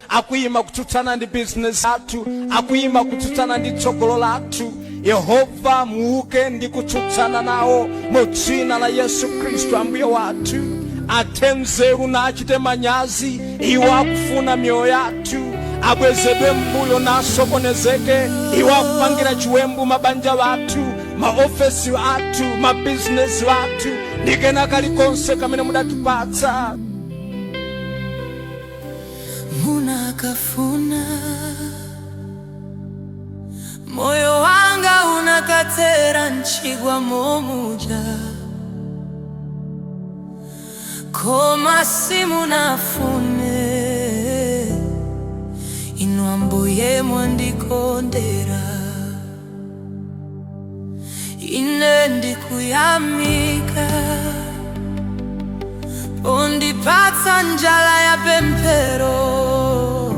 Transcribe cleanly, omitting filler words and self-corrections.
Akuyima kutsutsana ndi bizinesi athu, akuyima kutsutsana ndi tsogolo lathu. Yehova, muuke ndi kutsutsana nawo mu dzina la Yesu Khristu Ambuye wathu. Athe nzeru nachite manyazi iwo akufuna miyoyo yathu, abwezedwe mbuyo nasokonezeke iwo akupangira chiwembu mabanja athu, maofesi athu, mabizinesi athu ndi kena kalikonse kamene mudatipatsa. Munakafuna moyo wanga unakathera mchigwa momuja, koma simunafune. Inu Ambuye mwandikondera, ine ndikuyamika pondipatsa njala ya pemphero.